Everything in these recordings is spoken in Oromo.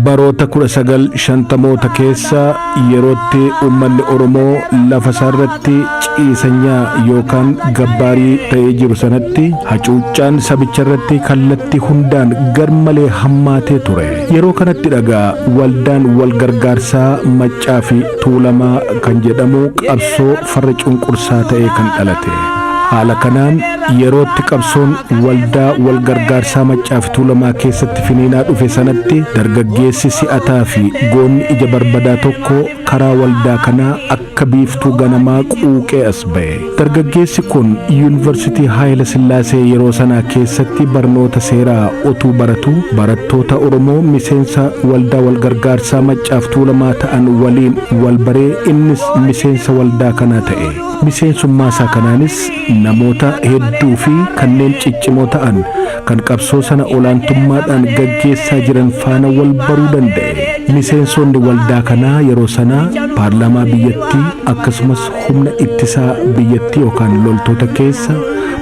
Baroota 1950moota keessa yerootti uummanni Oromoo lafa isaarratti ciisanyaa yookaan gabbaarii ta'ee jiru sanatti hacuuccaan sabicha irratti kallattii hundaan garmalee hammaatee ture. Yeroo kanatti dhagaa waldaan wal gargaarsaa Maccaa fi Tuulamaa kan jedhamu qabsoo farra cunqursaa ta'ee kan dhalate. Haala kanaan yerootti qabsoon waldaa wal gargaarsaa Maccaa fi Tuulamaa keessatti finiinaa dhufe sanatti dargaggeessi si'ataa fi goonni ija barbadaa tokko karaa waldaa kanaa akka biiftuu ganamaa quuqee as ba'e. Dargaggeessi kun Yuunivarsiitii Haayila Sillaasee yeroo sanaa keessatti barnoota seeraa otuu baratu barattoota Oromoo miseensa waldaa wal gargaarsaa Maccaa fi Tuulamaa ta'an waliin wal baree innis miseensa waldaa kanaa ta'e. Miseensummaa isaa kanaanis namoota hedduu fi kanneen ciccimoo ta'an kan qabsoo sana olaantummaadhaan gaggeessaa jiran faana wal baruu danda'e. Miseensonni waldaa kanaa yeroo sanaa paarlaamaa biyyattii akkasumas humna ittisaa biyyattii yookaan loltoota keessa,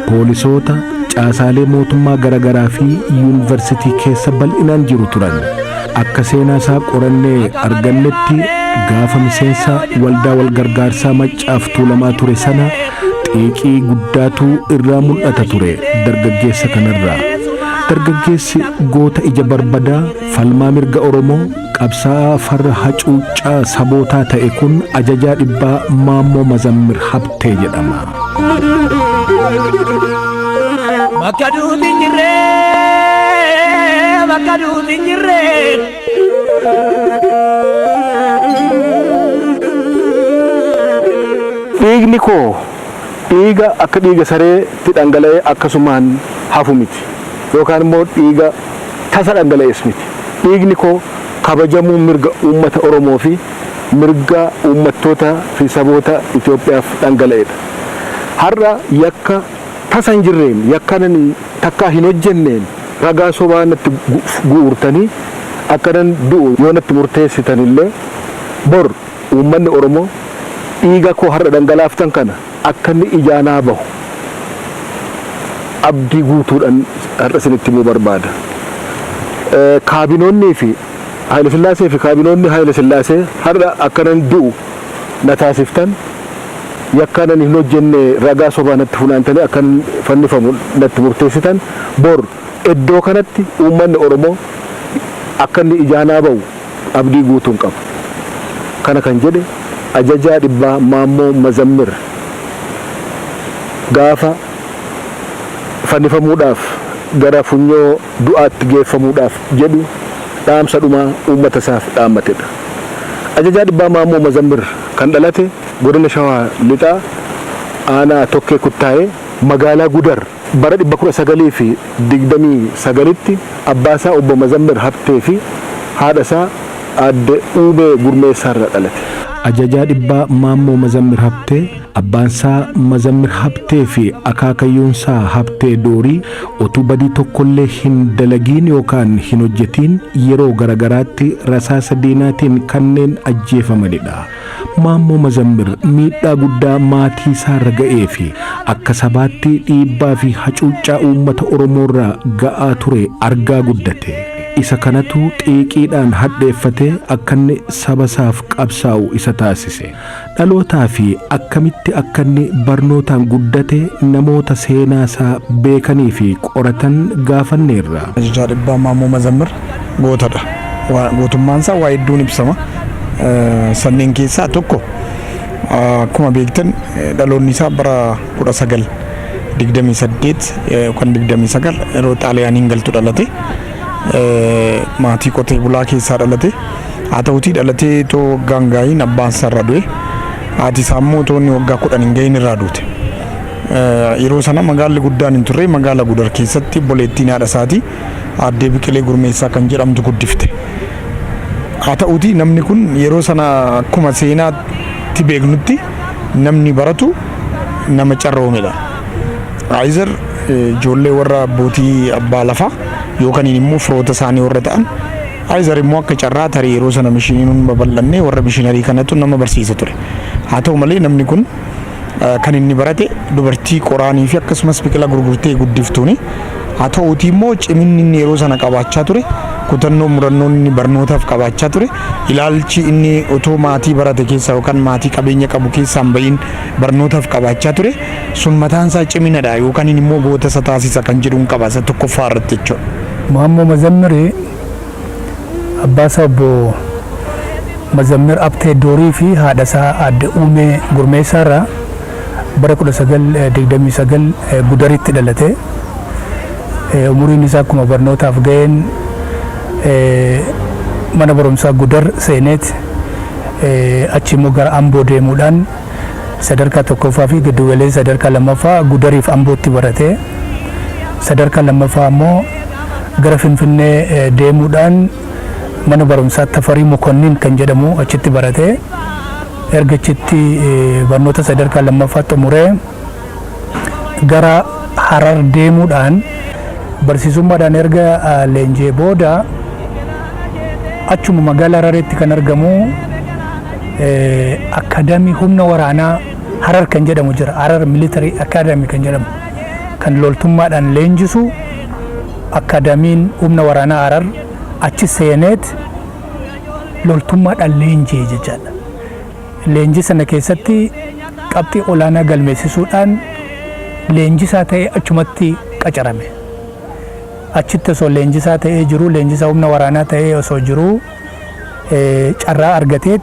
poolisoota, caasaalee mootummaa garaagaraa fi yuunivarsiitii keessa bal'inaan jiru turan. Akka seenaa isaa qorannee argannetti gaafa miseensa waldaa wal gargaarsaa Maccaa fi Tuulamaa ture sana xiiqii guddaatu irraa mul'ata ture dargaggeessa kanarraa. Dargaggeessi goota ija barbadaa falmaa mirga Oromoo qabsaa'aa farra hacuuccaa sabootaa ta'e kun ajajaa dhibbaa Maammoo Mazammir Habtee jedhama. Bakka duuti hin jirre, bakka duuti hin jirre. Dhiigni koo dhiiga akka dhiiga sareetti dhangala'ee akkasumaan hafu miti. Yookaan immoo dhiiga tasa dhangala'es miti. Dhiigni koo kabajamuu mirga uummata Oromoo fi mirga uummattoota fi saboota Itoophiyaaf dhangala'edha. Har'a yakka tasa hin jirreen, yakka nani takkaa hin hojjenneen ragaa sobaa natti guurtanii akkanan du'u yoo natti murteessitan illee, bor uummanni Oromoo dhiiga koo har'a dhangalaaftan kana akka inni ijaanaa bahu abdii guutuudhaan har'a isinitti himuu barbaada. Kaabinoonnii fi Haayile Sillaasee fi kaabinoonni Haayile Sillaasee har'a akkanan du'u na taasiftan, yakka nan hin hojjenne ragaa sobaa natti funaantanii akkan fannifamu natti murteessitan, bor iddoo kanatti uummanni Oromoo akka inni ijaanaa bahu abdii guutuun qaba. Kana kan jedhe ajajaa dhibbaa Maammoo Mazammir gaafa fannifamuudhaaf gara funyoo du'aatti geeffamuudhaaf jedhu dhaamsa dhumaa uummata isaaf dhaammatedha. Ajajaa dhibbaa Maammoo Mazammir kan dhalate godina Shawaa Lixaa, aanaa Tokkee Kuttaayee, magaalaa Gudar bara 1929tti abbaa isaa obbo Mazammir Habtee fi haadha isaa aadde Uumee Gurmeessaarraa dhalate. Ajajaa dhibbaa Maammoo Mazammir Habtee abbaan isaa Mazammir Habtee fi akaakayyuun isaa Habtee Doorii otuu badii tokkollee hin dalagiin yookaan hin hojjetiin yeroo garagaraatti rasaasa diinaatiin kanneen ajjeefamanidha. Maammoo Mazammir miidhaa guddaa maatii isaarra ga'ee fi akka sabaatti dhiibbaa fi hacuuccaa uummata Oromoorraa ga'aa ture argaa guddate. Isa kanatu xiiqiidhaan hadheeffatee akka inni saba isaaf qabsaa'u isa taasise. Dhalootaa fi akkamitti akka inni barnootaan guddate namoota seenaa isaa beekanii fi qoratan gaafanneerra. Ajajaa dhibbaa Maammoo Mazammir gootadha. Gootummaan isaa waa hedduun ibsama. Sanneen keessaa tokko, akkuma beektan, dhaloonni isaa bara 1928 yookaan 29 yeroo Xaaliyaaniin galtu dhalate. Maatii qotee bulaa keessaa dhalate. Haa ta'utii dhalatee itoo waggaa hin gahiin abbaan isaa irraa du'e. Haati isaa immoo otoo inni waggaa 10 hin gahiin irraa duute. Yeroo sana magaalli guddaan hin turre. Magaala Gudar keessatti obboleettiin haadha isaatii aaddee Biqilee Gurmeessaa kan jedhamtu guddifte. Haa ta'uutii namni kun yeroo sana akkuma seenaatti beeknutti namni baratu nama carroomedha. Either ijoollee warra abbootii abbaa lafaa yookaan immoo firoota isaanii warra ta'an, either immoo akka carraa tarii yeroo sana mishiniin hin babal'anne, warra mishiinarii kanatu nama barsiisa ture. Haa ta'u malee namni kun kan inni barate dubartii qoraanii fi akkasumas biqila gurgurtee guddiftuuni. Haa ta'uutii immoo ciminni inni yeroo sana qabaachaa ture Kutannoo murannoon inni barnootaaf qabaachaa ture, ilaalchi inni otoo maatii barate keessaa yookaan maatii qabeenya qabu keessaa hin bahin barnootaaf qabaachaa ture sun mataan isaa ciminadha yookaan immoo goota isa taasisa kan jedhuun qaba isa tokkoffaa irratti jechuudha. Maammoo Mazammiri abbaa isaa obbo Mazammir Abtee Doorii fi haadha isaa aadde Uumee Gurmeessaa irraa bara 1929 Gudaritti dhalate. Umuriin isaa akkuma barnootaaf ga'een mana barumsaa Gudar seeneet achi immoo gara Amboo deemuudhaan sadarkaa tokkoffaa fi giddugaleessa sadarkaa lammaffaa Gudariif Ambootti barate. Sadarkaa lammaffaa immoo gara Finfinnee deemuudhaan mana barumsaa Tafarii Mokonnin kan jedhamu achitti barate. Erga achitti barnoota sadarkaa lammaffaa xumuree gara Harar deemuudhaan barsiisummaadhaan erga leenji'ee booda achuma magaalaa Harareetti kan argamu akkaadaamii humna waraanaa Harar kan jedhamu jira. Harar Military Academy kan jedhamu kan loltummaadhaan leenjisu akkaadaamiin humna waraanaa Harar achi seeneet loltummaadhaan leenji'e jechaadha. Leenjii sana keessatti qabxii olaanaa galmeessisuudhaan leenjisaa ta'ee achumatti qacarame. Achitti osoo leenjisaa ta'ee jiruu, leenjisaa humna waraanaa ta'ee osoo jiruu, carraa argateet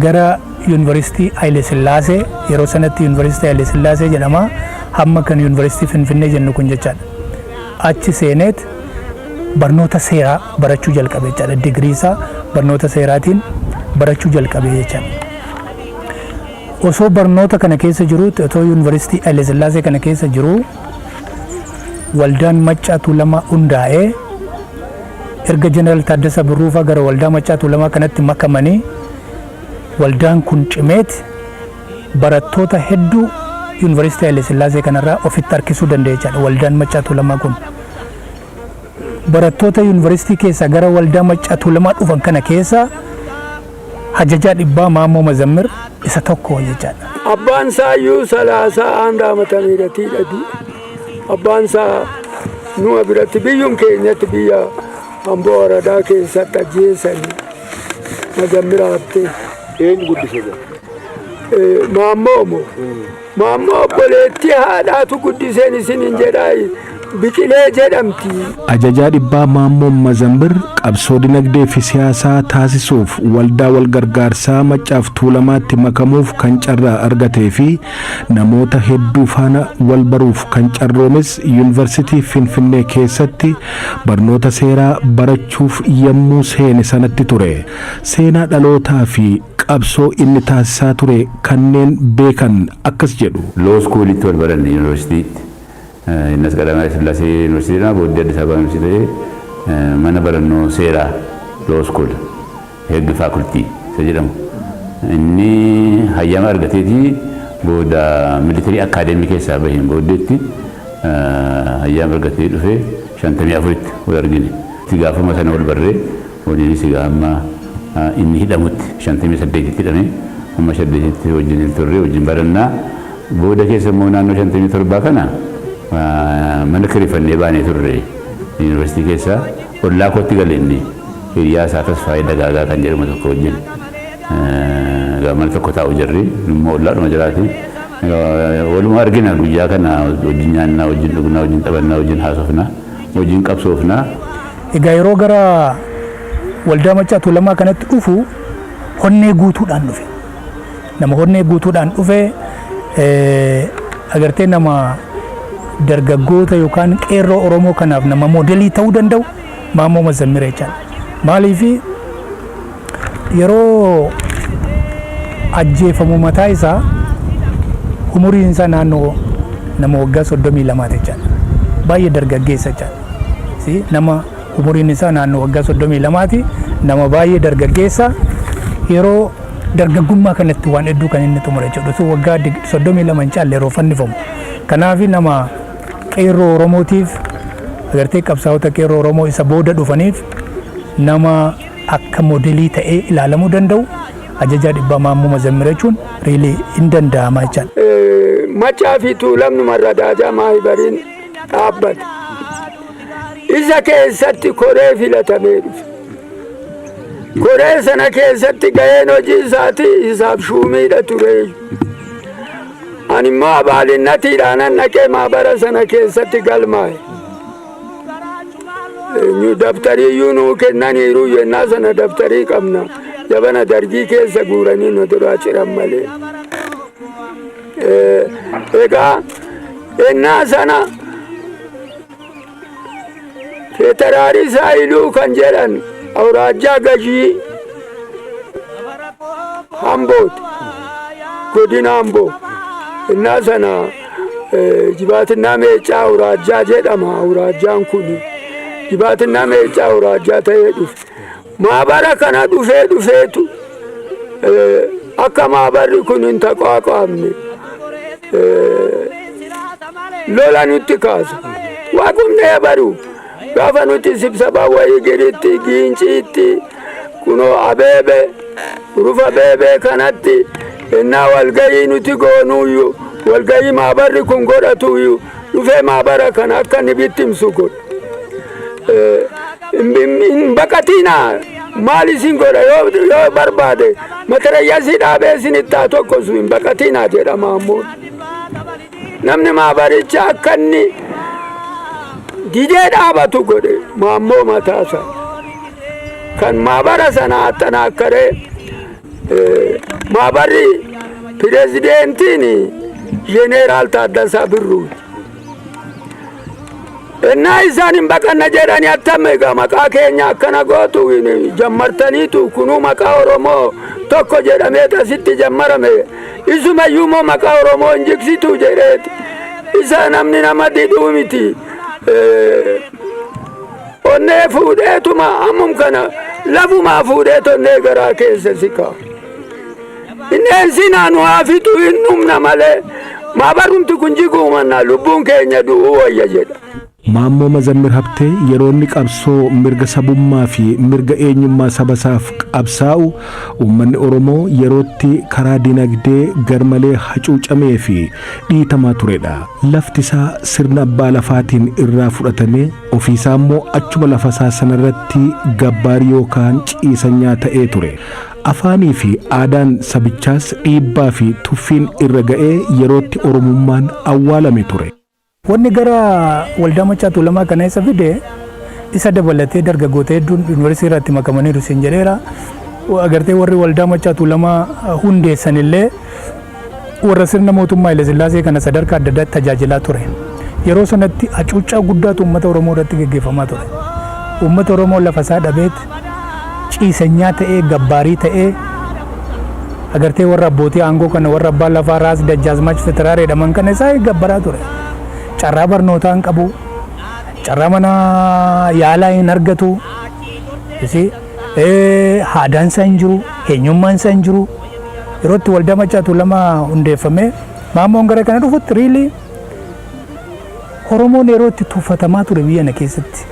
gara Yuunivarsiitii Haile Sillaasee, yeroo sanatti Yuunivarsiitii Haile Sillaasee jedhama, hamma kan Yuunivarsiitii Finfinnee jennu kun jechaadha. Achi seeneet barnoota seeraa barachuu jalqabe jechaadha. Digirii isaa barnoota seeraatiin barachuu jalqabe jechaadha. Osoo barnoota kana keessa jiru, otoo Yuunivarsiitii Haile Sillaasee kana keessa jiru, waldaan Maccaa Tuulamaa hundaa'ee erga Jeneraal Taaddasaa Birruufaa gara waldaa Maccaa Tuulamaa kanatti makamanii waldaan kun cimeet barattoota hedduu Yuunivarsiitii Haile Sillaasee kanarraa ofitti harkisuu danda'e jechaadha waldaan Maccaa Tuulamaa kun. Barattoota yuunivarsiitii keessaa gara waldaa Maccaa Tuulamaa dhufan kana keessa Ajajaa Dhibbaa Maammoo Mazammir isa tokko jechaadha. Abbaan isaa iyyuu salaasaa አንድ ዓመተ ምህረቲidha du'e. Abbaan isaa numa biratti biyyum keenyatti biyya Amboo Waradaa keessatti ajjeesanii Mazammir Habtee. Eenyu guddise jira? Maammoo moo? Maammoo obboleettii haadhaatu guddiseen isiniin jedhaa, Biqilee jedhamti. Ajajaa Dhibbaa Maammoo Mazambir qabsoo dinagdee fi siyaasaa taasisuuf waldaa walgargaarsaa Maccaaf Tuulamaatti makamuuf kan carraa argatee fi namoota hedduu faana wal baruuf kan carroomes Yuunivarsiitii Finfinnee keessatti barnoota seeraa barachuuf yommuu seene sanatti ture. Seenaa dhalootaa fi qabsoo inni taasisaa ture kanneen beekan akkas jedhu. Law schoolitti wal baranne yuunivarsiitiitti. Innis Qadaamaawii Sillaasee Yuunivarsiitiidha. Booddee Addis Ababa Yuunivarsiitii ta'ee mana barannoo seeraa law school heeg faculty isa jedhamu. Inni hayyama argateeti booda military academy keessaa baheen booddeetti hayyama argatee dhufee 54tti wal argine. Itti gaafama sana wal barree waliinis egaa amma inni hidhamutti, 58tti hidhame, amma 8tti wajjin turre, wajjin barannaa. Booda keessa immoo naannoo 57 kana mana kireeffannee baanee turre yuunivarsiitii keessaa. Ollaa kootti gale inni hiriyaa isaa Tasfaayee Dagaagaa kan jedhamu tokko wajjin. Egaa mana tokko taa'u jirri, immoo ollaadhuma jiraati. Waluma argina guyyaa kana, wajjin nyaannaa, wajjin dhugnaa, wajjin taphannaa, wajjin haasofnaa, wajjin qabsoofnaa. Egaa yeroo gara waldaa Maccaa Tuulamaa kanatti dhufu honnee guutuudhaan dhufe. Nama honnee guutuudhaan dhufe, agartee, nama dargaggoota yookaan qeerroo Oromoo kanaaf nama moodelii ta'uu danda'u Maammoo Mazammir jechaadha. Maaliif, yeroo ajjeefamu mataa isaa umuriin isaa naannoo nama waggaa 32 jechaadha. Baay'ee dargaggeessa jechaadha. Si nama umuriin isaa naannoo waggaa 32ti, nama baay'ee dargaggeessa, yeroo dargaggummaa kanatti waan hedduu kan inni xumure jechuudha. Sun waggaa 32 hin caalle yeroo fannifamu. Kanaaf nama qeerroo Oromootiif, agartee, qabsaa'ota qeerroo Oromoo isa booda dhufaniif nama akka moodelii ta'ee ilaalamuu danda'u Ajajaa Dhibbaa Maammoo Mazammir jechuun really hin danda'ama jechaadha. Macaa fi Tuulamni Marradaajaa Maahibariin dhaabbate. Isa keessatti koree filatamee dhufe. Koree sana keessatti ga'een hojii isaatii hisaab shuumiidha ture. Ani immoo abaalinatiidhaanan dhaqee maabara sana keessatti galmaa'e. Dabtarii iyyuu nuu kennaniiru, yennaa sana dabtarii qabna. Jabana Dargii keessa guuranii nu duraa ciran malee. Egaa ennaa sana Feetaraarii Saayiluu kan jedhan awuraajjaa gajii Hambooti. Godina Amboo. Innaa sana Jibaatinaa Meeccaa awuraajjaa jedhama, awuraajjaan kun. Jibaatinaa Meeccaa awuraajjaa ta'ee dhufe. Maabara kana dhufee dhufeetu akka maabarri kun hin taqaaqaamne lola nutti kaasa. Waaqumnee baru gaafa nuti sibsabaa wayii giritti, Giinciitti, kunoo Abeebe, Rufa Beebee kanatti innaa walgahii nuti goonuuyyu, walgahii maabarri kun godhatuuyyu, dhufee maabara kana akka inni bittimsu godha. Hin baqatinaa, maal isin godha, yoo barbaade matarayyasii dhaabee isin ittaa tokkosu, hin baqatinaa jedhama ammoo. Namni maabaricha akka inni didee dhaabatu godhe Maammoo Mataasa. Kan maabara sana axxanaakkaree maabarri pirezidentiin Jeneeraal Taaddasaa Birruuti. Ennaa isaan hin baqanna jedhanii, attam egaa maqaa keenya akkana gootu jammartaniitu, kunuu maqaa Oromoo tokko jedhamee asitti jammarame, isumayyuu immoo maqaa Oromoo hin jigsitu jedheeti. Isa namni nama didhuu miti. Onnee fuudheetuma ammum kana lafumaa fuudheet onnee garaa keessa si ka'a. Inneensi naanu haa fixu, hin dhumna malee maabarrumti kun jiguu mannaa lubbuun keenya du'uu wayya jedha. Maammoo Mazammir Habtee yeroo inni qabsoo mirga sabummaa fi mirga eenyummaa saba isaaf qabsaa'u, uummanni Oromoo yerootti karaa dinagdee garmalee hacuucamee fi dhiitamaa turedha. Lafti isaa sirna abbaa lafaatiin irraa fudhatamee, ofiisaa immoo achuma lafa isaa sanarratti gabbaarii yookaan ciisanyaa ta'ee ture. Afaanii fi aadaan sabichaas dhiibbaa fi tuffiin irra ga'ee yerootti Oromummaan awwaalame ture. Wanni gara Waldaa Maccaa Tuulamaa kana isa fide, isa dabalatee dargaggoota hedduun yuunivarsiitii irratti makamaniiru siin jedheera. Agartee, warri Waldaa Maccaa Tuulamaa hundeessan illee warra sirna mootummaa Hayilasillaasee kana sadarkaa adda addaatti tajaajilaa ture. Yeroo sanatti hacuuccaa guddaatu uummata Oromoo irratti gaggeeffamaa ture. Uummata Oromoo lafa isaa dhabeet ciisanyaa ta'ee, gabbaarii ta'ee, agartee, warra abbootii aangoo kana, warra abbaa lafaa Raas Dajjaazmaach Fitiraar jedhaman kana isaa gabbaraa ture. Carraa barnootaa hin qabu. Carraa mana yaalaa hin argatu. Aadaan isaa hin jiru. Eenyummaan isaa hin jiru. Yeroo itti Waldaa Maccaa Tuulamaa hundeeffamee Maammoon gara kana dhufutti, really Oromoon yeroo itti tuffatamaa ture biyya kana keessatti.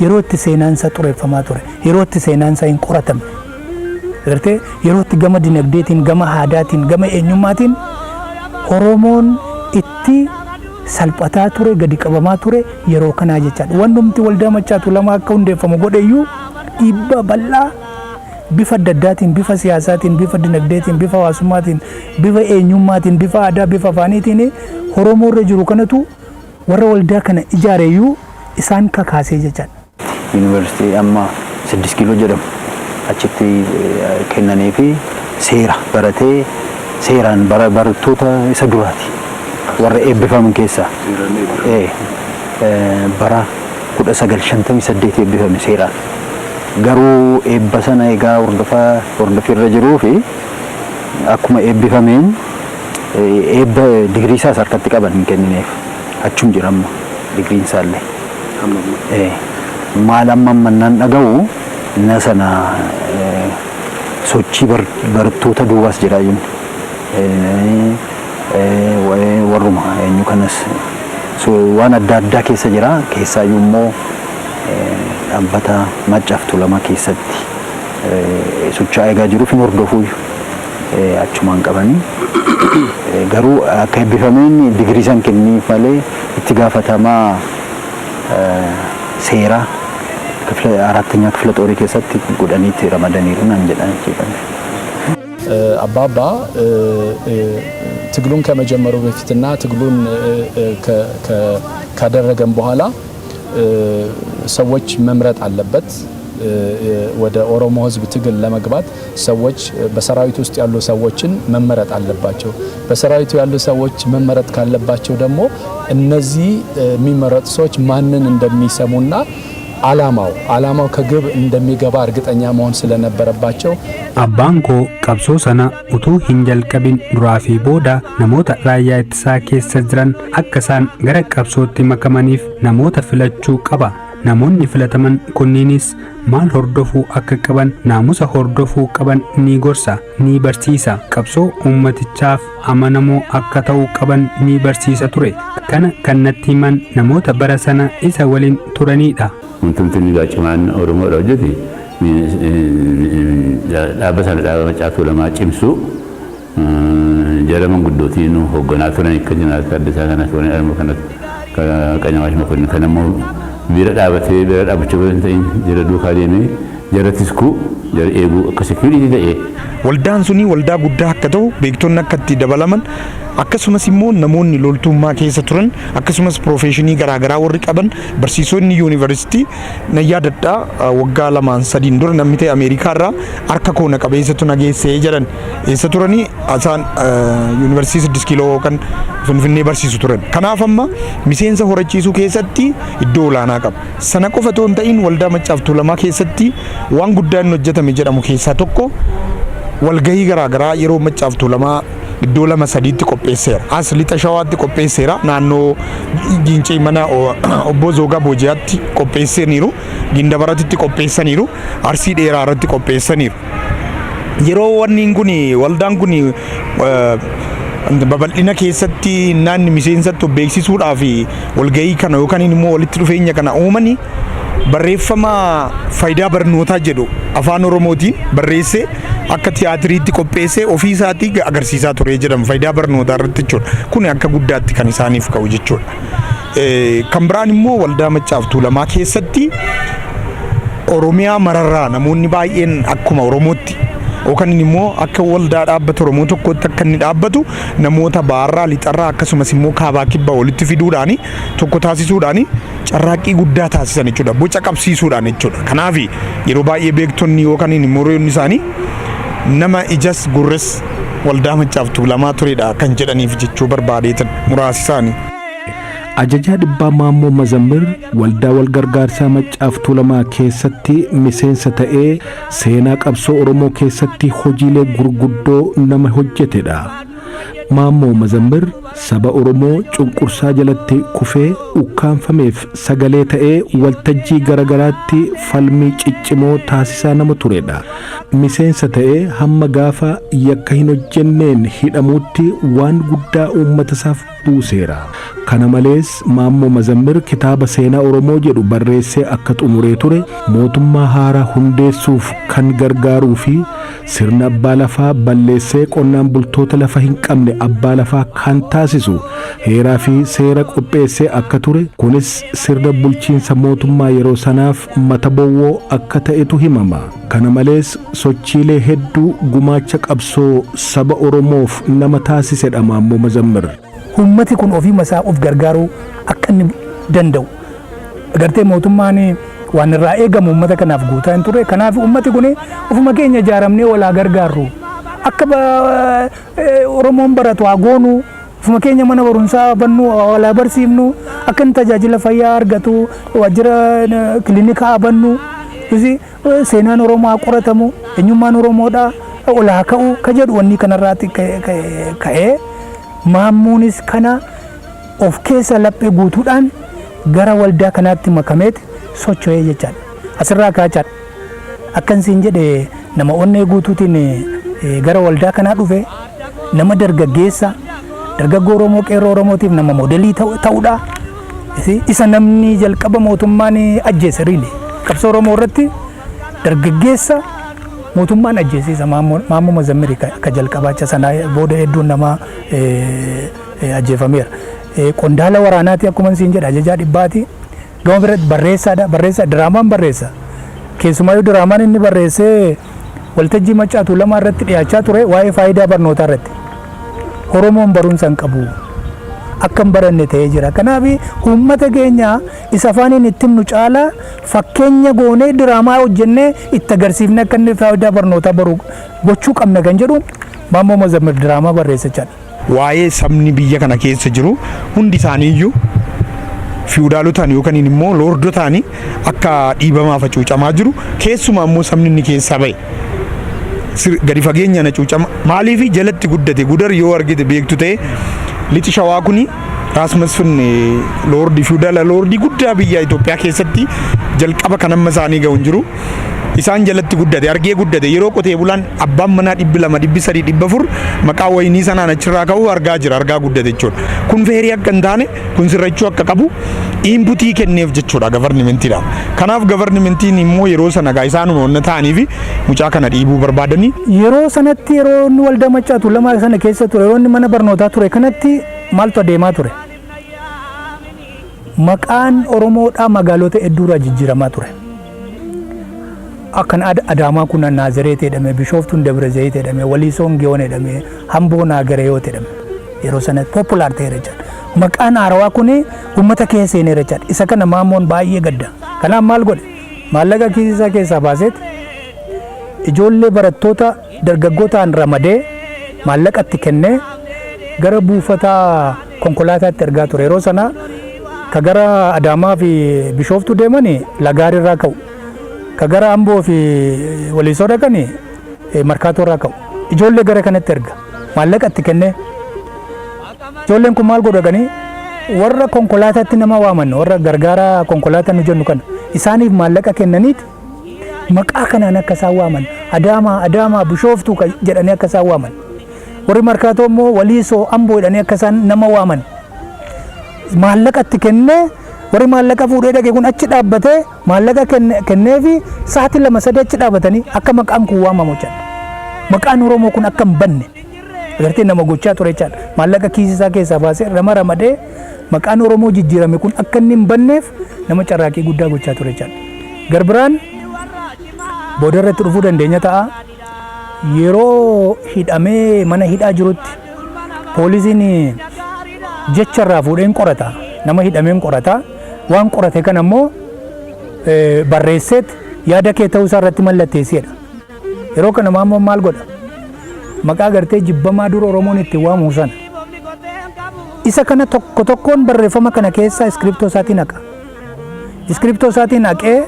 Yeroo itti seenaan isaa xureeffamaa ture. Yeroo itti seenaan isaa hin qoratamne. Agartee, yeroo itti gama dinagdeetiin, gama aadaatiin, gama eenyummaatiin Oromoon itti salphataa ture, gadi qabamaa ture yeroo kanaa jechaadha. Wannumti Waldaa Maccaa Tuulamaa akka hundeeffamu godheyyuu dhiibbaa bal'aa bifa adda addaatiin, bifa siyaasaatiin, bifa dinagdeetiin, bifa hawaasummaatiin, bifa eenyummaatiin, bifa aadaa, bifa afaaniitiin Oromoo irra jiru kanatu warra waldaa kana ijaareyyuu isaan kakaasee jechaadha. Yuunivarsiitii amma 6 Kiiloo jedhamu achitti kennanii fi seera baratee, seeraan barattoota isa duraati warra eebbifaman keessaa. Bara 1958 eebbifame seeraan. Garuu eebba sana egaa hordofaa hordofii jiruu fi akkuma eebbifameen eebba digirii isaas harkatti qaban, hin kennineef. Achum jira amma digiriin isaallee. Maal amma ammannaan dhaga'u na sana sochii barattoota duubaas jira jennu. Warruma eenyu kanas waan adda addaa keessa jira, keessaayyuu immoo dhaabbata Maccaaf Tuulamaa keessatti socho'aa eegaa jiruuf hin hordofuuyyu achumaan qabanii, garuu akka eebbifameen digirii san kenniif malee itti gaafatamaa seeraa አራተኛ ክፍለ ጦር keessatti godhaniitti ramadaniiru naan jedhan jechuudha. አባባ ትግሉን ከመጀመሩ በፊትና ትግሉን ካደረገም በኋላ ሰዎች መምረጥ አለበት። ወደ ኦሮሞ ሕዝብ ትግል ለመግባት ሰዎች በሰራዊት ውስጥ ያሉ ሰዎችን መመረጥ አለባቸው። በሰራዊቱ ያሉ ሰዎች መመረጥ ካለባቸው ደግሞ እነዚህ የሚመረጡ ሰዎች ማንን እንደሚሰሙና አላማው ከግብ እንደሚገባ እርግጠኛ መሆን ስለነበረባቸው Abbaan koo qabsoo sana utuu hin jalqabin duraa fi booda namoota raayyaa ittisaa keessa jiran akka isaan gara qabsootti makamaniif namoota filachuu qaba. Namoonni filataman kunniinis maal hordofuu akka qaban, naamusa hordofuu qaban ni gorsa, ni barsiisa. Qabsoo uummatichaaf amanamoo akka ta'uu qaban ni barsiisa ture. Kana kan natti himan namoota bara sana isa waliin turanidha. Wanti inni cimaan Oromoodha hojjete dhaaba sana, dhaaba Maccaa Tuulamaa cimsuu, jara manguddootiin hoogganaa turan akka Jeneraal Taaddasaa kanas, warreen Armoo kanas, Qanyamaash Mokonnin kan ammoo bira dhaabatee, bira dhaabbachuu hin ta'in, jara duukaa deemee jara tiskuu, jara eeguu, akka security ta'ee. Waldaan suni waldaa guddaa akka ta'u, beektonni akka itti dabalaman, akkasumas immoo namoonni loltummaa keessa turan, akkasumas professionii garaagaraa warri qaban, barsiisonni yuunivarsiitii. Na yaadadhaa, waggaa lamaan sadiin dura namni ta'e Ameerikaa irraa harka koo na qabeessatu na geessee jedhan. Eessa turanii? Isaan yuunivarsiitii 6 kiiloo kan Finfinnee barsiisu turan. Kanaaf amma miseensa horachiisuu keessatti iddoo olaanaa qaba. Sana qofa otoo hin ta'in, waldaa Maccaaf Tuulamaa keessatti waan guddaan inni hojjetame jedhamu keessaa tokko walgahii garaagaraa yeroo Maccaaf Tuulamaa iddoo lama sadiitti qopheesseera. As lixa Shawaatti qopheesseera. Naannoo Gincee mana obbo Zoogaa Booji'aatti qopheessaniiru. Gindabaratitti qopheessaniiru. Arsii Dheeraa irratti qopheessaniiru. Yeroo wanni kun waldaan kun babal'ina keessatti naanni miseensatti beeksisuudhaaf walgahii kana yookaan immoo walitti dhufeenya kana uumanii, barreeffama faayidaa barnootaa jedhu afaan Oromootiin barreessee akka tiyaatiriitti qopheessee ofii isaatii agarsiisaa ture jedhama, faayidaa barnootaa irratti jechuudha. Kun akka guddaatti kan isaaniif ka'u jechuudha. Kan biraan immoo waldaa Maccaaf Tuulamaa keessatti Oromiyaa mararraa namoonni baay'een akkuma Oromootti yookaan immoo akka waldaa dhaabbata Oromoo tokkotti akka inni dhaabbatu namoota baarraa, lixarraa, akkasumas immoo kaabaa, kibbaa walitti fiduudhaan, tokko taasisuudhaan carraaqqii guddaa taasisan jechuudha. Boca qabsiisuudhaan jechuudha. Kanaaf yeroo baay'ee beektonni yookaan immoo hiriyoonni isaanii nama ijas gurres waldaa Maccaaf Tuulamaa turedha kan jedhaniif jechuu barbaadeetan muraasi isaanii. Ajajaa dhibbaa Maammoo Mazammir waldaa walgargaarsaa Maccaaf Tuulamaa keessatti miseensa ta'ee seenaa qabsoo Oromoo keessatti hojiilee gurguddoo nama hojjetedha. Maammoo Mazammir saba Oromoo cunqursaa jalatti kufee ukkaanfameef sagalee ta'ee waltajjii garagaraatti falmii ciccimoo taasisaa nama turedha. Miseensa ta'ee hamma gaafa yakka hin hojjenneen hidhamuutti waan guddaa uummata isaaf buuseera. Kana malees Maammoo Mazammir kitaaba seenaa Oromoo jedhu barreessee akka xumuree ture, mootummaa haaraa hundeessuuf kan gargaaruu fi sirna abbaa lafaa balleessee qonnaan bultoota lafa hin qabne abbaa lafaa kan taasisu heeraa fi seera qopheessee akka ture, kunis sirna bulchiinsa mootummaa yeroo sanaaf mata bowwoo akka ta'etu himama. Kana malees sochiilee hedduu gumaacha qabsoo saba Oromoof nama taasisedha Maammoo Mazammir. Ummati kun ofii isaa of gargaaruu akka inni danda'u. Agartee, mootummaan waan irraa eegamu uummata kanaaf guutaa hin turre. Kanaaf ummati kun ofuma keenya ijaaramnee walaa gargaarru. Akka Oromoon baratu haa goonu, ofuma keenya mana barumsaa bannu, walaa barsiifnu, akka inni tajaajila fayyaa argatu waajjira kilinika haa bannu. Seenaan Oromoo haa qoratamu, eenyummaan Oromoodhaa ol haa ka'u ka jedhu wanni kanarraatti ka'ee, Maammuunis kana of keessa laphee guutuudhaan gara waldaa kanaatti makameeti socho'ee jechaadha. Asirraa kaachaadha. Akkan siin jedhe, nama onnee guutuutiin gara waldaa kanaa dhufe, nama dargaggeessa, dargaggoo Oromoo, qeerroo Oromootiif nama moodelii ta'uudha. Isa namni jalqaba mootummaan ajjeese riile. Qabsoo Oromoo irratti dargaggeessa mootummaan ajjeese isa Maammoo Mazammiri ka jalqabaacha. Sanaa booda hedduun namaa ajjeefameera. Qondaala waraanaati, akkuma siin jedha, ajajaa dhibbaati. Gama biratti barreessaadha. Barreessaa diraamaan barreessa. Keessumaayyuu diraamaan inni barreessee waltajjii Maccaa Tuulamaa irratti dhiyaachaa ture waa'ee faayidaa barnootaa irratti. Oromoon barumsa hin qabu. Akka hin baranne ta'ee jira. Kanaaf uummata keenya isa afaaniin itti himnu caalaa fakkeenya goonee diraamaa hojjennee itti agarsiifne akka inni faayidaa barnootaa baru gochuu qabna kan jedhu Maammoo Mazammir diraamaa barreessa jechaadha. Waa'ee sabni biyya kana keessa jiru hundi isaaniiyyuu fiwudaalotaan yookaan immoo lordotaan akka dhiibamaa hacuucamaa jiru, keessumaa immoo sabni inni keessaa ba'e gadi fageenyaan hacuucama. Maaliif jalatti guddate? Gudar yoo argite beektu ta'e, lixi Shawaa kuni Raas Masfin lordii, fiwudaala lordii guddaa biyya Itoophiyaa keessatti jalqaba kan amma isaanii ga'u hin jiru. Isaan jalatti guddate, argee guddate. Yeroo qotee bulaan abbaan manaa 200, 300, 400 maqaa wayinii sanaan achirraa ka'u argaa jira, argaa guddate jechuudha. Kun fairii akka hin taane, kun sirrachuu akka qabu inputii kenneef jechuudha governmentiidhaaf. Kanaaf governmentiin immoo yeroo sana gaa isaanuma wanna ta'anii fi mucaa kana dhiibuu barbaadanii. Yeroo sanatti, yeroo inni waldaa Maccaa Tuulamaa sana keessa ture, yeroo inni mana barnootaa ture kanatti maaltu adeemaa ture? Maqaan Oromoodhaa magaalota hedduurraa jijjiiramaa ture. Akkan Adaamaa kun Naazireet jedhame, Bishooftuun Dabra Zayit jedhame, Waliisoon Giyoon jedhame, Hamboo Naagareeyoot jedhame. Yeroo sanatti popular ta'eera jechaadha. Maqaan haarawaa kun uummata keessa seeneera jechaadha. Isa kana Maammoon baay'ee gadda. Kanaaf maal godhe? Maallaqa kiisii isaa keessaa baaseet ijoollee barattoota dargaggootaan ramadee maallaqa itti kennee gara buufata konkolaataatti ergaa ture. Yeroo sana ka gara Adaamaa fi Bishooftuu deeman Lagaarirraa ka'u. Ka gara Amboo fi Waliisoo dhaqan Markaatoo irraa ka'u. Ijoollee gara kanatti erga. Maallaqa itti kennee. Ijoolleen kun maal godhu? Dhaqanii warra konkolaataatti nama waaman, warra gargaara konkolaataa nu jennu kana, isaaniif maallaqa kennaniiti maqaa kanaan akka isaan waaman, Adaamaa, Adaamaa, Bishooftuu jedhanii akka isaan waaman. Warri Markaatoo immoo Waliisoo, Amboo jedhanii akka isaan nama waaman. Maallaqa itti kennee warri maallaqa fuudhee dhaqe kun achi dhaabbatee maallaqa kenneefi sa'aatii 2, 3 achi dhaabatanii akka maqaan kun waamamu jechaadha. Maqaan Oromoo kun akka hin banne agartee nama gochaa ture jechaadha. Maallaqa kiisii isaa keessaa baasee nama ramadee maqaan Oromoo jijjiirame kun akka inni hin banneef nama carraaqqii guddaa gochaa ture jechaadha. Garbiraan booda irratti dhufuu dandeenya ta'a. Yeroo hidhamee mana hidhaa jirutti poolisiin jecha irraa fuudheen qorata. Nama hidhameen qorata. Waan qorate kana immoo barreesseet yaada kee ta'uu isaa irratti mallatteesseedha. Yeroo kana Maammoon maal godha? Maqaa gartee jibbamaa dur Oromoon ittiin waamu sana. Isa kana tokko tokkoon barreeffama kana keessa iskiriptoo isaatiin haqa. Iskiriptoo isaatiin haqee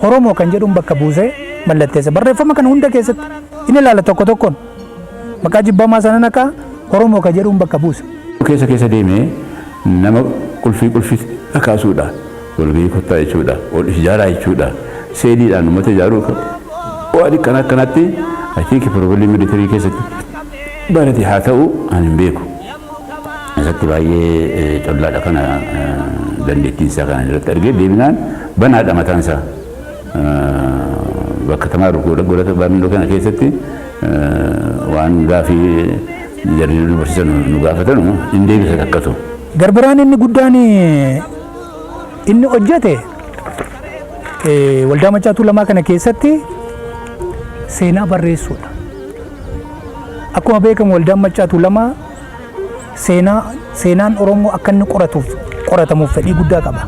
Oromoo kan jedhuun bakka buusee mallatteessa. Barreeffama kana hunda keessatti inni ilaala tokko tokkoon. Maqaa jibbamaa sana naqaa, Oromoo kan jedhuun bakka buusa. Keessa keessa deemee nama qulfii qulfii kakaasuudha. Walgahii kottaa jechuudha. Ol ijaaraa jechuudha. Seeliidhaan uummata ijaaruu waan akkana akkanatti, I think probably military keessatti barate haa ta'u, ani hin beeku. Isatti baay'ee collaadha kana dandeettiin isaa kana irratti argee deebinaan banaadha mataan isaa. Bakka tamaaru godhata barnoota kana keessatti waan gaafii jarri nu barsiisan nu gaafatanu hin deebisa takkatu. Garbiraan inni guddaan inni hojjete waldaa Maccaa Tuulamaa kana keessatti seenaa barreessuudha. Akkuma beekamu waldaan Maccaa Tuulamaa seenaan Oromoo akka inni qoratuuf qoratamuuf fedhii guddaa qaba.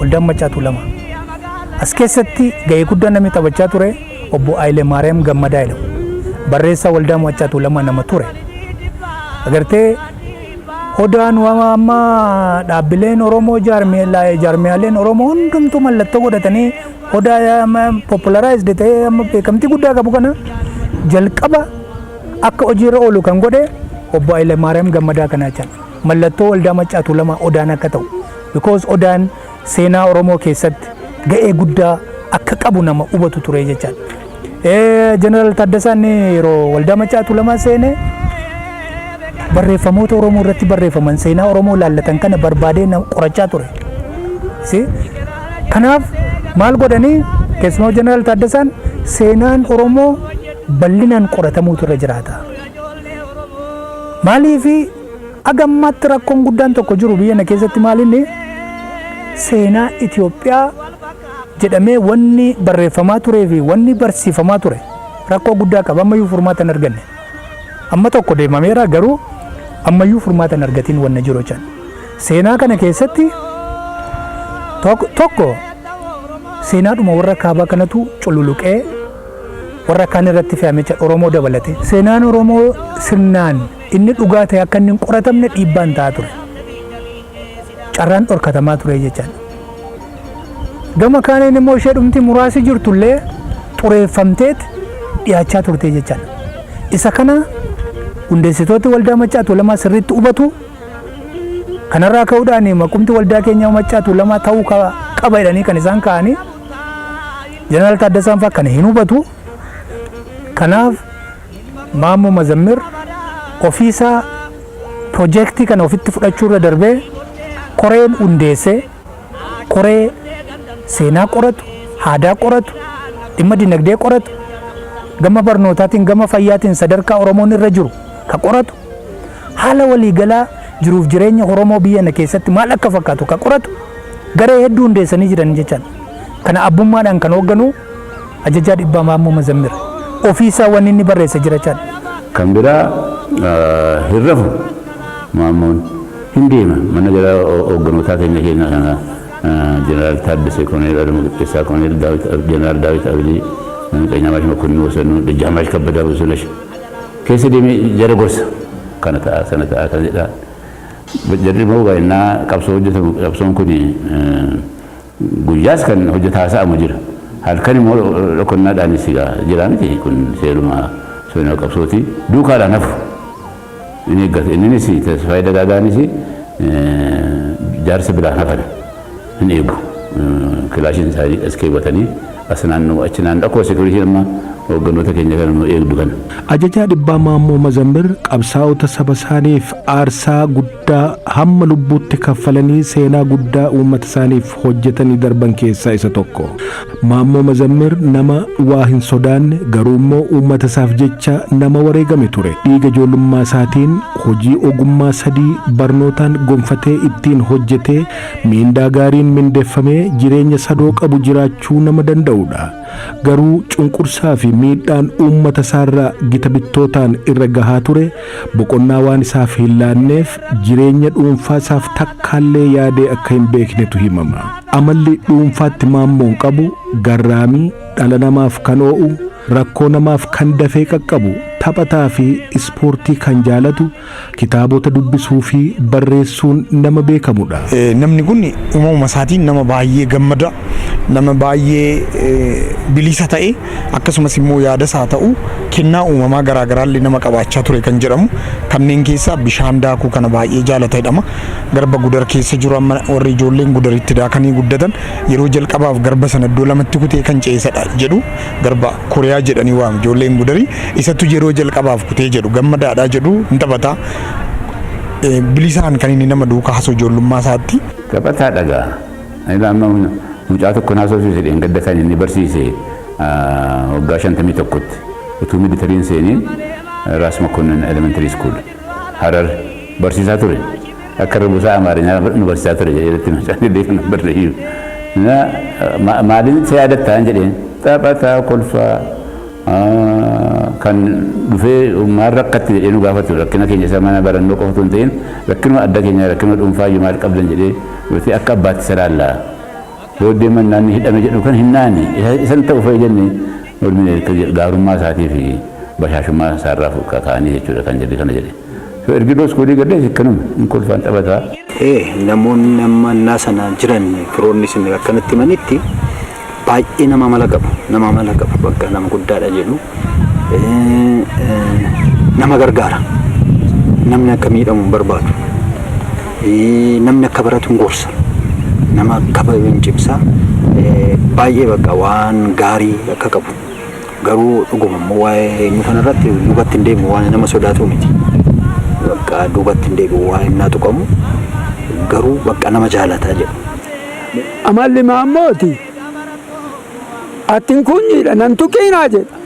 Waldaan Maccaa Tuulamaa. As keessatti gahee guddaa namni taphachaa ture obbo Haayile Maariyaam Gammadaa jedhamu. Barreessaa waldaa Maccaa Tuulamaa nama ture. Agartee, odaan amma dhaabbileen Oromoo, jaarmiyaaleen Oromoo hundumtuu mallattoo godhatanii odaa popularized ta'ee amma beekamtii guddaa qabu kana jalqaba akka hojiirra oolu kan godhe obbo Haayile Maariyaam Gammadaa kana jechaadha. Mallattoo waldaa Maccaa Tuulamaa odaan akka ta'u. Because odaan seenaa Oromoo keessatti ga'ee guddaa akka qabu nama hubatu ture jechaadha. Jeneraal Taaddasaan yeroo waldaa Maccaa Tuulamaa seene barreeffamoota Oromoo irratti barreeffaman, seenaa Oromoo laallatan kana barbaadee qorachaa ture. Kanaaf maal godhanii? Keessumaa Jeneraal Taaddasaan seenaan Oromoo bal'inaan qoratamuutu irra jiraata. Maaliifi agammaatti rakkoon guddaan tokko jiru biyya na keessatti maal inni Seenaa Itoophiyaa jedhamee wanni barreeffamaa turee fi wanni barsiifamaa ture rakkoo guddaa qaba. Ammayyuu furmaata hin arganne. Amma tokko deemameera, garuu ammayyuu furmaata hin argatiin wanna jiru jechaan. Seenaa kana keessatti tokko seenaadhuma warra kaabaa kanatu cululuqee warra kaan irratti fe'amee jira, Oromoo dabalate. Seenaan Oromoo sirnaan inni dhugaa ta'e akka inni hin qoratamne dhiibbaan ta'aa ture. Carraan dhorkatamaa ture jechaadha. Gama kaaniin immoo ishee dhumti muraasi jirtullee xureeffamteet dhiyaachaa turte jechaadha. Isa kana hundeessitooti Waldaa Maccaa Tuulamaa sirriitti hubatu. Kanarraa ka'uudhaan maqumti waldaa keenya Maccaa Tuulamaa ta'uu qaba jedhanii kan isaan ka'anii, Jeneraal Taaddasaan fa'aa kana hin hubatu. Kanaaf Maammoo Mazammir ofiisaa piroojeektii kana ofitti fudhachuu irra darbee koreen hundeessee, koree seenaa qoratu, aadaa qoratu, dhimma dinagdee qoratu, gama barnootaatiin, gama fayyaatiin sadarkaa Oromoon irra jiru ka qoratu, haala waliigalaa jiruuf jireenya Oromoo biyya na keessatti maal akka fakkaatu ka qoratu garee hedduu hundeessanii jiran jechaadha. Kana abbummaadhaan kan hoogganu ajajaa dhibbaa Maammoo Mazammir. Ofiisaa wanni inni barreesse jira jechaadha. Kan biraa, hin rafu Maammoon, hin deema mana jala hoogganootaa keenya kana, Jeneraal Taaddasee, Koloneel Alamuu Qixxeessaa, Koloneel Daawit, Jeneraal Daawit Abilii, Qanyamaash Mokonnin Wasanuu, Dajjaamaash Kabbadaa Busunash keessa deemee jara gorsa. Kana ta'a, sana ta'a kan jedhaa. Jarri immoo baay'inaa qabsoo hojjetamu, qabsoon kun guyyaas kan hojjetaa sa'amu jira. Halkan immoo dhokonnaadhaanis jira miti, kun seeruma seenaa qabsooti. Duukaadhaan hafu. Inni eeggatu, inninis Tasfaayee Dagaagaanis jaarsa biraan hafan hin eegu. Kilaashiin isaanii as keewwatanii as naannoo achi naannoo akkuma security amma hoogganoota keenya kana nu eegdu kana. Ajajaa dhibbaa Maammoo Mazammir qabsaa'ota saba isaaniif aarsaa guddaa hamma lubbuutti kaffalanii seenaa guddaa uummata isaaniif hojjetanii darban keessaa isa tokko. Maammoo Mazammir nama waa hin sodaanne, garuu immoo uummata isaaf jecha nama wareegame ture. Dhiiga ijoollummaa isaatiin hojii ogummaa sadii barnootaan gonfatee ittiin hojjetee miindaa gaariin mindeeffamee jireenya sadoo qabu jiraachuu nama danda'udha. Garuu cunqursaa fi miidhaan uummata isaarraa gita bittootaan irra gahaa ture boqonnaa waan isaaf hin laanneef jireenya dhuunfaa isaaf takkaallee yaadee akka hin beeknetu himama. Amalli dhuunfaatti Maammoon qabu garraamii, dhala namaaf kan oo'u, rakkoo namaaf kan dafee qaqqabu, taphataa fi ispoortii kan jaalatu, kitaabota dubbisuu fi barreessuun nama beekamudha. Namni kun uumamuma isaatiin nama baay'ee gammada, nama baay'ee bilisa ta'e, akkasumas immoo yaada isaa ta'u kennaa uumamaa garaagaraallee nama qabaachaa ture kan jedhamu. Kanneen keessaa bishaan daakuu kana baay'ee jaalata jedhama. Garba Gudar keessa jiru, amma warri ijoolleen Gudaritti daakanii guddatan, yeroo jalqabaaf garba sana iddoo lamatti kutee kan ceesadha jedhu. Garba Koriyaa jedhanii waamu ijoolleen Gudarii, isatu yeroo jalqabaaf kutee jedhu. Gammadaadhaa jedhu, hin taphataa. Bilisaan kan inni nama duukaa haasa'u ijoollummaa isaatti. Taphataa dhagaa. Ani amma mucaa tokko naasofsiise dheengadda kan inni barsiise waggaa 51tti utuu militariin seeniin Raas Makonnin Elementary School Harar barsiisaa ture. Akka rubusaa Amaarinyaa nu barsiisaa ture jedhee irratti mucaan illee kan barreeyyu. Maaliin isa yaadattaa jedheen, taphataa kolfaa kan dhufee maal rakkatti jedhee nu gaafatu, rakkina keenya isa mana barannoo qofa osoo hin ta'in rakkinuma adda keenya, rakkinuma dhuunfaa iyyuu maal qabdan jedhee dhufee akka abbaatti isa laallaa. Booddee mannaan hidhame jedhu kan hin naane isan ta'u fa'i jenne mormine, gaarummaa isaatii fi bashaashummaa isaarraa ka'anii jechuudha kan jedhe kana jedhe. So ergi law schoolii gaddees akkanuma hin kolfaan taphataa. Namoonni amma innaa sana jiran, firoonni isin akkanatti himanitti, baay'ee nama amala qabu, nama amala qabu, bakka nama guddaadha jedhu. Nama gargaara, namni akka miidhamu hin barbaadu, namni akka baratu hin gorsa, nama akka hin cimsa, baay'ee bakka waan gaarii akka qabu. Garuu dhuguma immoo waa'ee eenyu kanarratti duubatti hin deemu, waan nama sodaatu miti, bakka duubatti hin deebi'u waa innaa tuqamu, garuu bakka nama jaalataa jedhu. Amalli Maammooti attin kunyiidha, nan tuqiinaa jedha.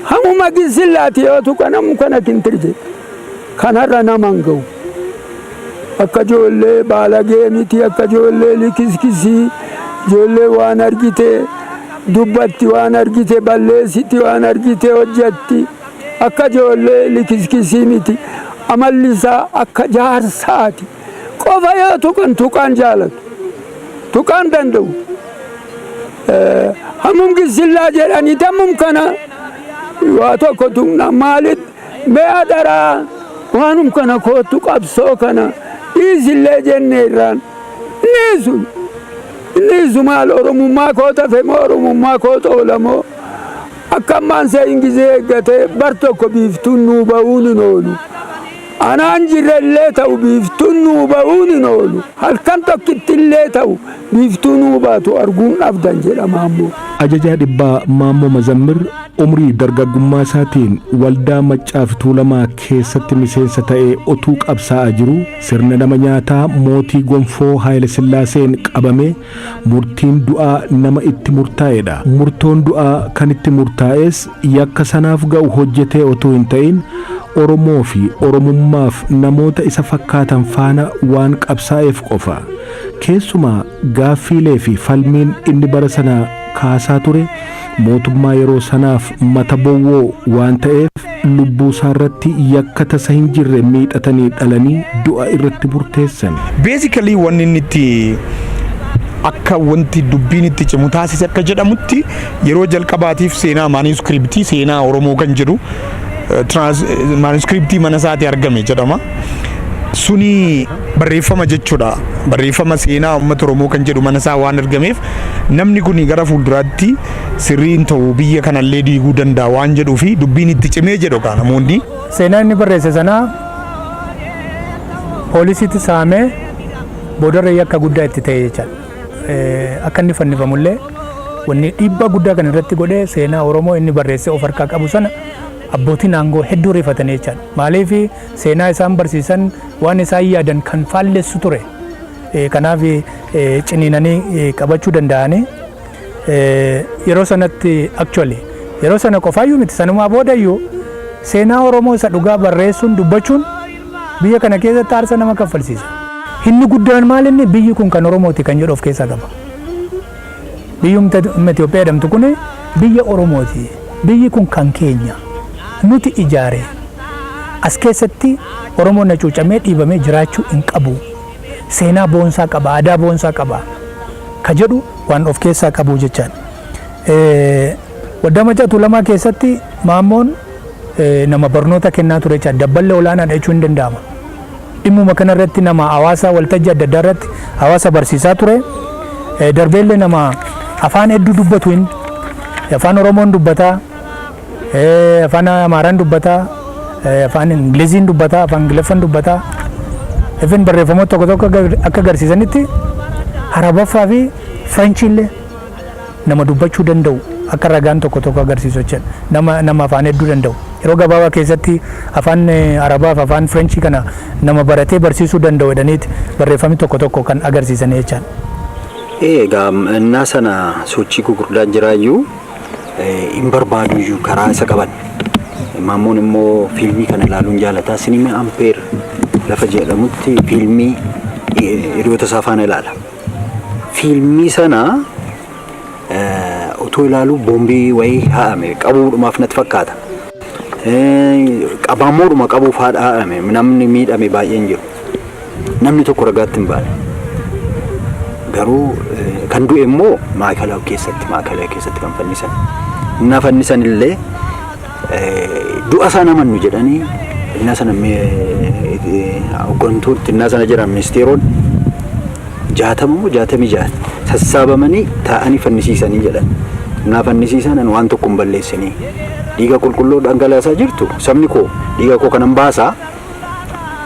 Hamuma gisillaati yoo tuqa namu kana kintir jedha. Kanarra nama hin ga'u. Akka ijoollee baalagee miti, akka ijoollee likiskisii, ijoollee waan argite dubbatti, waan argite balleessiti, waan argite hojjetti. Akka ijoollee likiskisii miti. Amalli isaa akka jaarsaati. Qofa yoo tuqan tuqaan jaalatu. Tuqaan danda'u. Hammum gisillaa jedhanii hammum kana waa tokko tuqna maalit mee adaraa waanum kana kootu qabsoo kana dhiisillee jenne irraan inni sun inni maal Oromummaa koo tafe moo Oromummaa koo xoolamoo akka ammaan se'in gizee eeggatee bar tokko biiftuun nuu ba'uun hin oolu. Anaan jirrellee ta'u biiftuun nuu ba'uun hin oolu. Halkan tokkittillee ta'u biiftuu nuu baatu arguun dhabdan jedhama ammoo. Ajajaa dhibbaa Maammoo Mazammir umrii dargaggummaa isaatiin waldaa Maccaa fi Tuulamaa keessatti miseensa ta'ee otuu qabsaa'aa jiru sirna nama nyaataa mootii gonfoo Haayile Sillaaseen qabamee murtiin du'aa nama itti murtaa'edha. Murtoon du'aa kan itti murtaa'es yakka sanaaf ga'u hojjetee otuu hin ta'in Oromoo fi Oromummaaf namoota isa fakkaatan faana waan qabsaa'eef qofa. Keessumaa gaaffiilee fi falmiin inni bara sana kaasaa ture mootummaa yeroo sanaaf mata bowwoo waan ta'eef lubbuu isaa irratti yakka tasa hin jirre miidhatanii dhalanii du'a irratti murteessan. Basically, wanni inni itti akka wanti dubbiin itti cimu taasise, akka jedhamutti, yeroo jalqabaatiif seenaa manuscriptii, seenaa Oromoo kan jedhu manuscriptii mana isaatii argame jedhama. Suni barreeffama jechuudha. Barreeffama seenaa uummata Oromoo kan jedhu mana isaa waan argameef, namni kun gara fuulduraatti sirriin ta'u biyya kanallee diiguu danda'a waan jedhuu fi dubbiin itti cimee jedhu kaa namoonni. Seenaa inni barreesse sanaa poolisiitti saamee boodarra yakka guddaa itti ta'e jechaadha. Akka inni fannifamullee wanni dhiibbaa guddaa kan irratti godhee seenaa Oromoo inni barreessee of harkaa qabu sana abbootiin aangoo hedduu rifatanii jechaadha. Maaliif? Seenaa isaan barsiisan waan isaan yaadan kan faallessu ture. Kanaaf ciniinanii qabachuu danda'anii yeroo sanatti. Actually, yeroo sana qofaayyuu miti, sanumaa boodayyuu seenaa Oromoo isa dhugaa barreessuun dubbachuun biyya kana keessatti aarsa nama kaffalsiisa. Inni guddaan maal? Inni biyyi kun kan Oromooti kan jedhu of keessaa qaba. Biyyumti Itoophiyaa jedhamtu kun biyya Oromooti. Biyyi kun kan keenya. Nuti ijaare. As keessatti Oromoon hacuucamee dhiibamee jiraachuu hin qabu. Seenaa boonsaa qaba, aadaa boonsaa qaba. Ka jedhu waan of keessaa qabu jechaadha. Waldaa Macaa Tuulamaa keessatti Maammoon nama barnoota kennaa ture jechaadha. Dabballee olaanaadha jechuun hin danda'ama. Dhimmuma kanarratti nama hawaasa waltajjii adda addaa irratti hawaasa barsiisaa ture. Darbeellee nama afaan hedduu dubbatu, hin afaan Oromoon dubbataa, afaan Amaaraan dubbataa, afaan Ingiliziin dubbataa, afaan Ingiliffaan dubbataa. Even barreeffamoota tokko tokko akka agarsiisanitti Harabaffaa fi Frenchiillee nama dubbachuu danda'u akka ragaan tokko tokko agarsiisu jechuudha. Nama afaan hedduu danda'u. Yeroo gabaabaa keessatti afaan Arabaa fi afaan Frenchii kana nama baratee barsiisuu danda'u jedhaniiti barreeffamni tokko tokko kan agarsiisan jechaadha. Egaa innaa sana sochii gurguddaan jiraayyuu hin barbaaduyyuu karaa isa qaban. Maammoon immoo fiilmii kana ilaaluun jaalataa. Sinimaa Ampeer lafa jedhamutti fiilmii hiriyoota isaa faana ilaala. Fiilmii sana otoo ilaaluu boombii wayii haa'ame, qabuudhumaaf natti fakkaata. Qabaamoodhuma qabuuf haadha haa'ame, namni miidhame baay'een jiru. Namni tokko ragaatti hin baane. Garuu kan du'e immoo maakalaawii keessatti kan fannisan. Inni fannisan illee du'a isaan amannu jedhanii innaa sana hooggantoonni innaa sana jiran, ministeeronni 60 moo 66 sassaabamanii taa'anii fannisiisanii jedhan. Innaa fannisiisan waan tokko hin balleessinii. Dhiiga qulqulluu dhangalaasaa jirtu, sabni koo dhiiga koo kanan baasaa,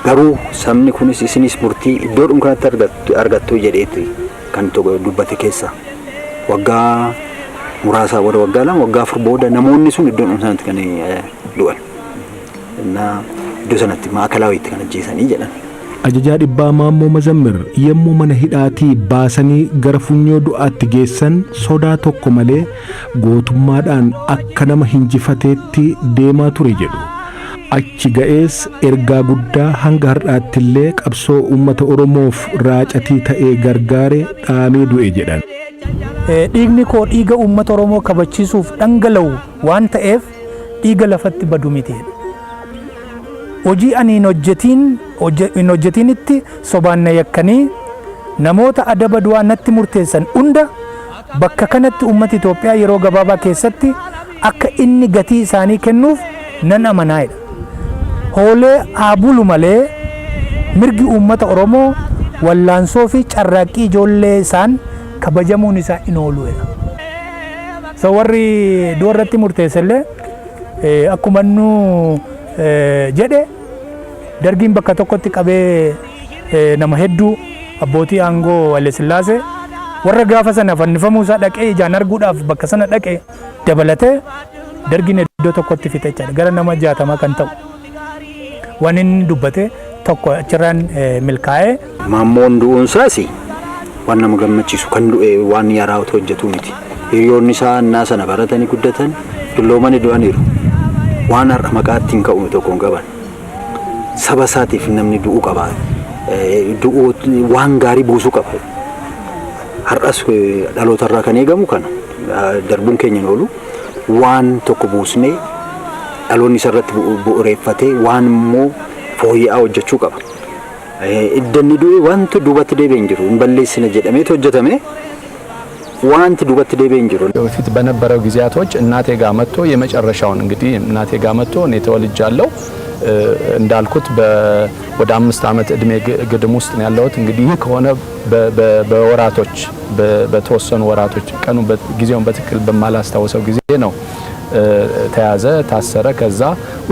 garuu sabni kunis isinis murtii iddoodhuma kanatti argattu jedheeti kan dubbate keessa. Waggaa muraasaa booda, waggaa 2, waggaa 4 booda namoonni sun iddoodhuma sanatti kan du'an. Innaa iddoo sanatti Maakalaawiitti kan ajjeesanii jedhan. Ajajaa dhibbaa Maammoo Mazammir yommuu mana hidhaatii baasanii gara funyoo du'aatti geessan sodaa tokko malee gootummaadhaan akka nama hinjifateetti deemaa ture jedhu. Achi ga'ees ergaa guddaa hanga har'aatti illee qabsoo uummata Oromoof raacatii ta'ee gargaare dhaamee du'e jedhan. Dhiigni koo dhiiga uummata Oromoo kabachiisuuf dhangala'u waan ta'eef dhiiga lafatti badu miti. Hojii ani hin hojjetinitti sobaan na yakkanii namoota adaba du'aa natti murteessan hunda bakka kanatti uummata Itoophiyaa yeroo gabaabaa keessatti akka inni gatii isaanii kennuuf nan amanaa'edha. Hoolee haa bulu malee mirgi uummata Oromoo wallaansoo fi carraaqqii ijoollee isaan kabajamuun isaa in ooluudha. So warri du'a irratti murteessellee akkuma nu jedhe, Dargiin bakka tokkotti qabee nama hedduu, abbootii aangoo Haile Sillaasee warra gaafa sana fannifamuu isaa dhaqee ijaan arguudhaaf bakka sana dhaqe dabalatee, Dargiin iddoo tokkotti fixe jechaadha, gara nama 60 kan ta'u. Waan inni dubbate tokko achirraan milkaa'ee. Maammoon du'uunsaas waan nama gammachiisu, kan du'e waan yaraa hojjetu miti. Hiriyoonni isaa annaa sana baratanii guddatan dulloomanii du'aniiru. Waan har'a maqaa ittiin ka'u tokko hin qaban. Saba isaatiif namni du'uu qaba. Du'uu waan gaarii buusuu qaba. Har'as dhalootarraa kan eegamu kana, darbuun keenya hin oolu. Waan tokko buusnee dhaloonni isarratti bu'uureeffatee waan immoo fooyya'aa hojjechuu qaba. Iddanni du'e wanti duubatti deebi'e hin jiru. Hin balleessina jedhameetu hojjetame. Wanti duubatti deebi'e hin jiru. በፊት በነበረው ጊዜያቶች እናቴ ጋር መጥቶ የመጨረሻውን እንግዲህ እናቴ ጋር መጥቶ እኔ ተወልጃለሁ፣ እንዳልኩት ወደ 5 ዓመት እድሜ ግድም ውስጥ ነው ያለሁት። እንግዲህ ይህ ከሆነ በወራቶች፣ በተወሰኑ ወራቶች፣ ቀኑ ጊዜውን በትክክል በማላስታውሰው ጊዜ ነው ተያዘ፣ ታሰረ። ከዛ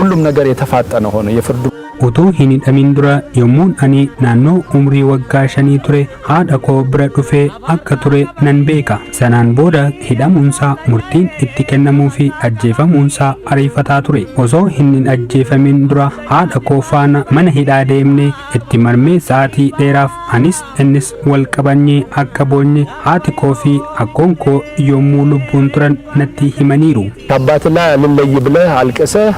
ሁሉም ነገር የተፋጠነ ሆነ። የፍርዱ Utuu hin hidhamin dura yommuun ani naannoo umrii waggaa 5 ture haadha koo bira dhufee akka ture nan beeka. Sanaan booda hidhamuunsaa, murtiin itti kennamuu fi ajjeefamuunsaa ariifataa ture. Osoo hin ajjeefamin dura haadha koo faana mana hidhaa deemnee itti marmee sa'aatii dheeraaf anis innis wal qabanyee akka boonye haati koo fi akkoon koo yommuu lubbuun turan natti himaniiru. ከአባት ላይ አልለይ ብለህ አልቅሰህ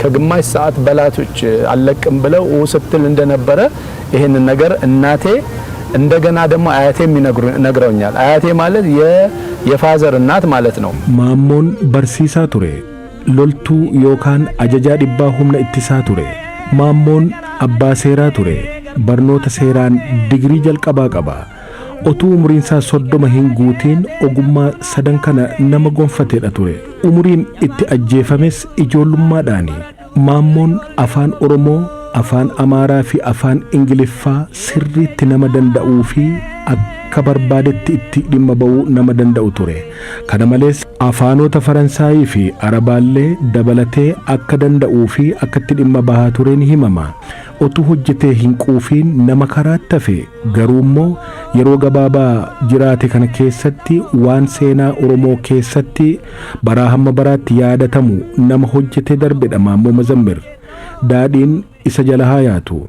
ከግማሽ ሰዓት በላቶች አልለቅም ብለው ስትል እንደነበረ ይህንን ነገር እናቴ እንደገና ደግሞ አያቴም ነግረውኛል። አያቴ ማለት የ father እናት ማለት ነው። Maammoon barsiisaa ture. Loltuu yookaan ajajaa dhibbaa humna ittisaa ture. Maammoon abbaa seeraa ture. Barnoota seeraan digirii jalqabaa qaba. Otuu umuriin isaa 30 hin guutiin ogummaa sadan kana nama gonfateedha ture. Umuriin itti ajjeefames ijoollummaadhaani. Maammoon Afaan Oromoo, Afaan Amaaraa fi Afaan Ingiliffaa sirriitti nama danda'uu fi akka barbaadetti itti dhimma ba'uu nama danda'u ture. Kana malees afaanota Faransaayii fi Arabaallee dabalatee akka danda'uu fi akka itti dhimma bahaa ture ni himama. Otuu hojjetee hin quufiin nama karaatti hafe, garuu immoo yeroo gabaabaa jiraate kana keessatti waan seenaa Oromoo keessatti baraa hamma baraatti yaadatamu nama hojjetee darbedha Maammoo Mazammir. Daadhiin isa jala haa yaatu.